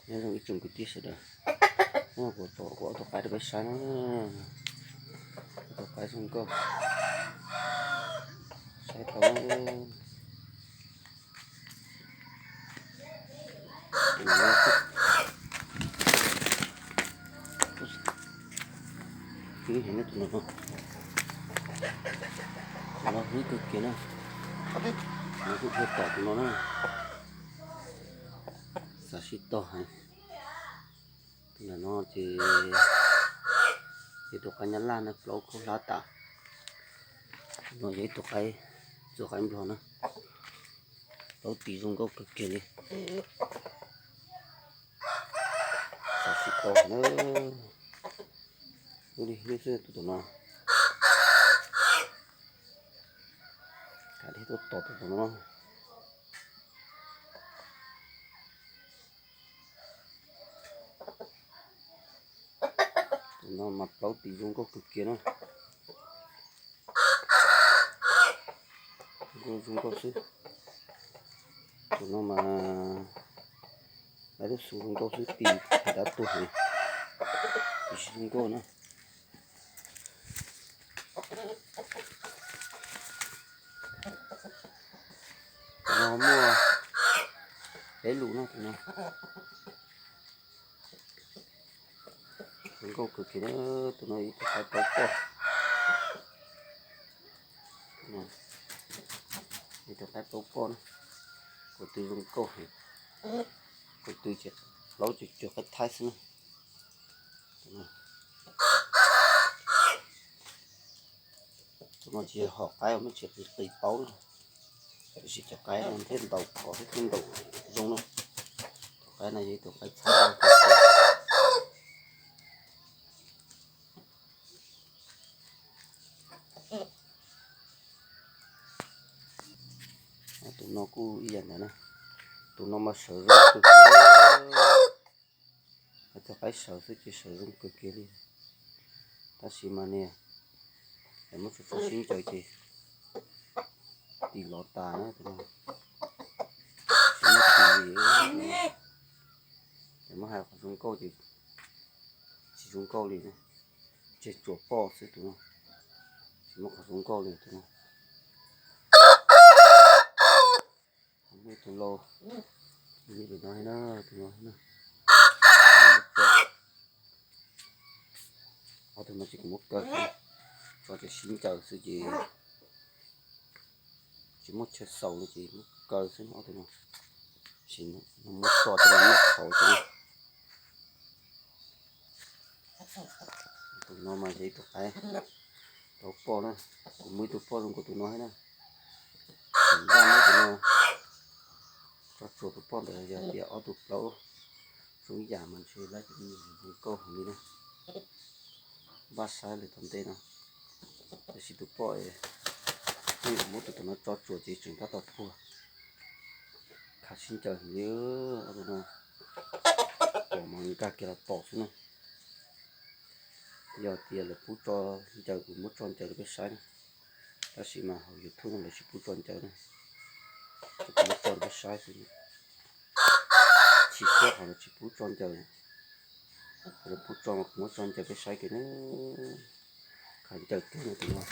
Nyob zoo ib tsoom kwv tij sawv daws, kuv tso kuv ob tug qaib rau peb saib na. Ob tug qaib zoo nkauj, saib tau. Tus no, tus no hlub kawg kiag na. Tus no kuj ua tom tus no na. Xav sib tog heev. Tus ntawm no ces yog tus qaib nyab laj na, plaub khaub hlab tas. Tus no yog ib tug qaib, txua qaib nplog na. Plaub tis zoo nkauj kawg kiag li. Xav sib tog na. Hlub li hlub xwb tus tus no. Kav liam tuaj tom tus tus no. Tus no mas plaub tis zoo nkauj kawg kiag na. Zoo nkauj xwb. Tus no mas lawv lub xu zoo nkauj xwb, tis dab tuag li, tis zoo nkauj na. Tus no muaj peb lus no, tus no zoo nkauj kawg kiag. Tus no ib tug qaib plaub poj, ib tug qaib plaub poj na. Kuv tw zoo nkauj heev, kuv tw ces plaub cuag cuag qaib thaib xwb na. Tus no tsis yog hom qaib, muab tsis qis qis paub na, tiam sis cov qaib no thiaj ntaus khov thiab thiaj ntaus zoo na. Tus qaib no yog ib tug qaib txhab. Tus no kuj ib yam ntawd na, tus no mas sawv zoo kawg kiag. Hais txog qaib sawv xwb ces sawv zoo kawg kiag li, tab sis mas niag es muab tso tso sib ncaws ces tis lov tas na tus no. Tsis muaj tis li, es muab hais qhov zoo nkauj ces tsis zoo nkauj li, tseg tsuas poj xwb tus no, tsis muaj qhov zoo nkauj li tus no. Muaj ib tug lau, tus no na, tus no na. Ob tug no ces kuv muab kaw, tso ces sib ncaws xwb ces tsis muaj chaw xaus li ces muab kaw xwb ob tug no. Sim no muab tso tej no noj qhauv xwb. Tus no mas yog ib tug qaib plaub poj na, kuv muaj ib tug poj zoo nkaus tus no thiab na. Tus npaj muab tus no tso tsuas tus poj ntawd, yog tias ob tug plaub zoo ib yam mas ntshe lawv cov me nyuam zoo nkauj heev li na. Npaj saib lawm tom ntej no, tab sis tus poj es muab tus tus no tso tsuas ces tseem tab tom puag. Khav sib ncaws heev li, ob tug no pom mas nkag kiag los tom xwb na. Yog tias lawv pub tso ncaws kuv muab tso ncaws rau peb saib na, tab sis mas hauv YouTube no lawv tsis pub tso ncaws na, ces kuv muab tso rau peb saib xwb. Chim siab qhov lawv tsis pub tso ncaws, lawv pub tso mas kuv muab tso ncaws peb saib kiag na. Khav ncaws kawg no tus no.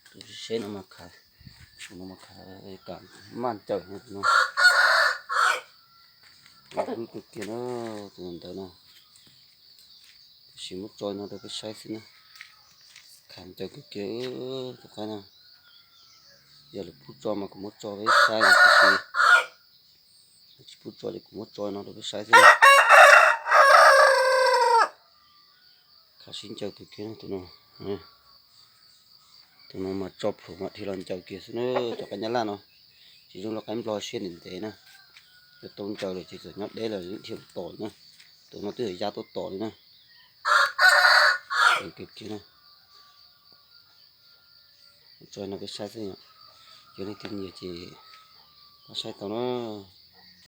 Tus seb no mas khav, tus no mas khav kam maj ncaws no tus no. Hlub kawg kiag na, tus ntawd no. Tab sis muab tso no rau peb saib xwb na. Khav ncaws kawg kiag tus qaib no. Yog lawv pub tso mas kuv muab tso peb saib no, tab sis tsis pub tso ces kuv muab tso no rau peb saib xwb na. Khav sib ncaws kawg kiag tus no. Tus no mas tso plhuav mas dhia los ncaws kiag xwb na. Cov qaib nyab laj no tsis zoo li qaib nplog siab ntev ntev na. Yog tau ncaws lawm ces txawm nyob deb lawm dhia tom na. Tus no twb yog ya tuaj tom li na. Kawg kiag na. Tso no peb saib xwb, yog leej twg nyiam ces pab saib tau na.